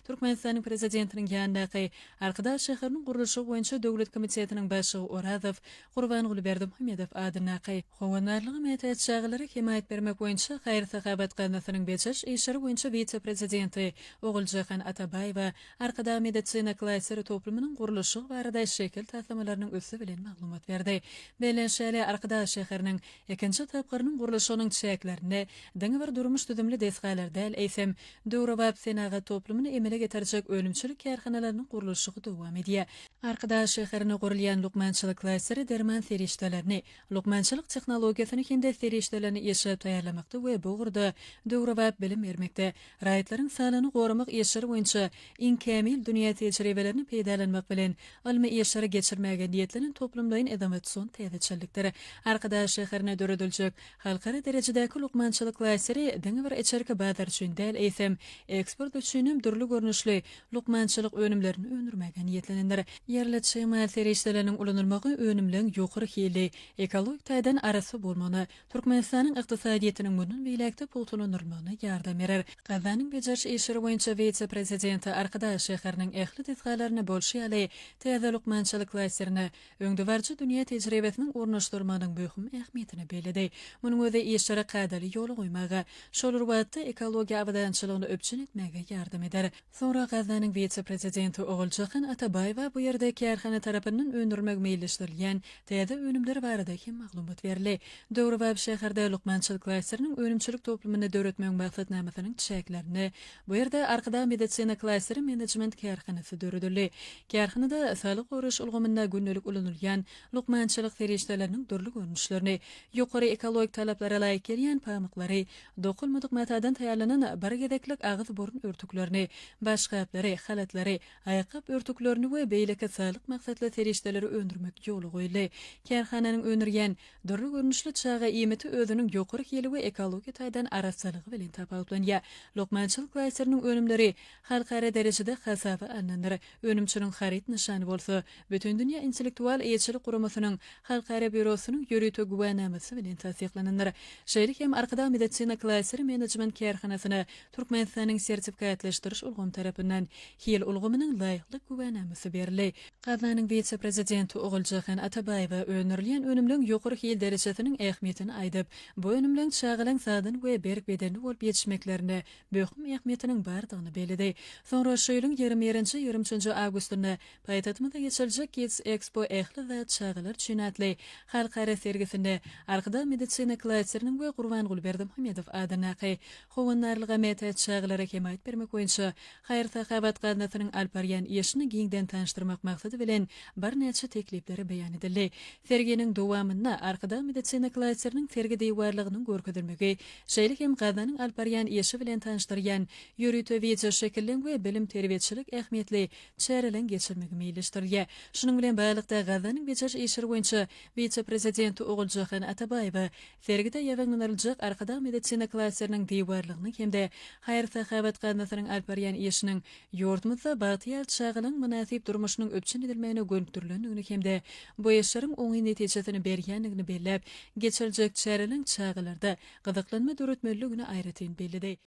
Türkmenistanyň Prezidentiniň ýanyndaky Arkadag şäheriniň gurluşygy boýunça döwlet komitetiniň başlygy Orazow Gurbanguly Berdimuhamedow adyndaky Howandarlyga mätäç çagalara hemaýat bermek boýunça haýyr-sahawat gaznasynyň bejeriş işleri boýunça wise-prezidenti Oguljahan Atabaýewa Arkadag medisina klasteri toplumynyň gurluşygy barada şekil taslamalarynyň üsti bilen maglumat berdi. Bellenişi ýaly, Arkadag şäheriniň ikinji tapgyrynyň gurluşygynyň çäklerinde diňe bir durmuş düzümli desgalar däl, eýsem, döwrebap senagat toplumyny emele getirjek önümçilik kärhanalarynyň gurluşygy dowam edýär. Arkadag şäherinde gurulýan lukmançylyk klasteri derman serişdelerini, lukmançylyk tehnologiýasyny hem-de serişdelerini işläp taýýarlamakda we bu ugurda döwrebap bilim bermekde, raýatlaryň saglygyny goramak işleri boýunça iň kämil dünýä tejribelerini peýdalanmak bilen, ylmy işleri geçirmäge niýetlenen toplumlaýyn innowasion täzeçillikdir. Arkadag şäherinde dörediljek halkara derejedäki lukmançylyk klasteri diňe bir içerki bazar üçin däl, eýsem, eksport üçin hem dürli görnüşli lukmançylyk önümlerini öndürmäge niýetlenendir. Ýerli çig mal serişdeleriniň ulanylmagy önümleň ýokary hilli, ekologik taýdan arassa bolmagyna, Türkmenistanyň ykdysadyýetiniň mundan beýläk-de pugtalandyrylmagyna ýardam berer. Gaznanyň bejeriş işleri boýunça wise-prezidenti Arkadag şäheriniň ähli desgalarynda bolşy ýaly, täze lukmançylyk klasterine öňdebaryjy dünýä tejribesiniň ornaşdyrylmagynyň möhüm ähmiýetini belledi. Munuň özi işleri kadaly ýola goýmaga, şol bir wagtda ekologiýa abadançylygyny üpjün etmäge ýardam eder. Soňra gaznanyň wise-prezidenti Oguljahan Atabaýewa bu ýerde kärhana tarapyndan öndürilmegi meýilleşdirilýän täze önümler barada hem maglumat berildi. Döwrebap şäherde lukmançylyk klasteriniň önümçilik toplumyny döretmegiň maksatnamasynyň çäklerinde bu ýerde Arkadag medisina klasteri menejment kärhanasy döredildi. Kärhanada saglygy goraýyş ulgamynda gündelik ulanylýan lukmançylyk serişdeleriniň dürli görnüşlerini, ýokary ekologik talaplara laýyk gelýän pamyklary, Dokalmadyk matadan taýýarlanan bir gezeklik agyz-burun örtüklerini, başgaplary, halatlary, aýakgap örtüklerini we beýleki saglyk maksatly serişdeleri öndürmek ýola goýuldy. Kärhananyň öndürýän dürli görnüşli çaga iýmiti özüniň ýokary hili we ekologiýa taýdan arassalygy bilen tapawutlanýar. Lukmançylyk klasteriniň önümleri halkara derejede hasaba alnandyr. Önümçiligiň haryt nyşany bolsa, Bütindünýä intellektual eýeçilik guramasynyň Halkara býurosynyň ýörite güwänamasy bilen tassyklanandyr. Şeýle hem Arkadag medisina klasteri menejment kärhanasyna Türkmenistanyň sertifikatlaşdyryş ulgamy tarapyndan hil ulgamynyň laýyklyk güwänamasy berildi. Gaznanyň wise-prezidenti Oguljahan Atabaýewa öndürilýän önümleň ýokary hil derejesiniň ähmiýetini aýdyp, bu önümleň çagalaň sagdyn we berk bedenli bolup ýetişmeklerinde möhüm ähmiýetiniň bardygyny belledi. Soňra şu ýylyň 21-nji, 23-nji awgustynda Paýtagtymyzda geçiriljek Kids Expo Ähli zat çagalar üçin atly halkara sergisinde Arkadag medisina klasteriniň we Gurbanguly Berdimuhamedow adyndaky Howandarlyga mätäç çagalara hemaýat bermek boýunça haýyr-sahawat gaznasynyň alyp barýan işini giňden tanyşdyrmak maksady bilen birnäçe teklipler beýan edildi. Serginiň dowamynda Arkadag medisina klasteriniň sergi diwarlygynyň görkezilmegi, şeýle hem gaznanyň alyp barýan işi bilen tanyşdyrýan ýörite wideoşekilleň we bilim-terbiýeçilik ähmiýetli çäreleň geçirilmegi meýilleşdirilýär. Şunuň bilen baglylykda, Gazanyň bejeriş işleri boýunça wise-prezidenti Oguljahan Atabaýewa sergide ýaýbaňlandyryljak Arkadag medisina klasteriniň diwarlygynyň hem-de haýyr-sahawat gaznasynyň alyp barýan işiniň ýurdumyzda bagtyýar çagalaryň mynasyp durmuşynyň üpjün edilmegine gönükdirilendigini hem-de bu işleriň oňyn netijesini berýändigini belläp, geçiriljek çäreleň çagalarda gyzyklanma döretmelidigini aýratyn belledi.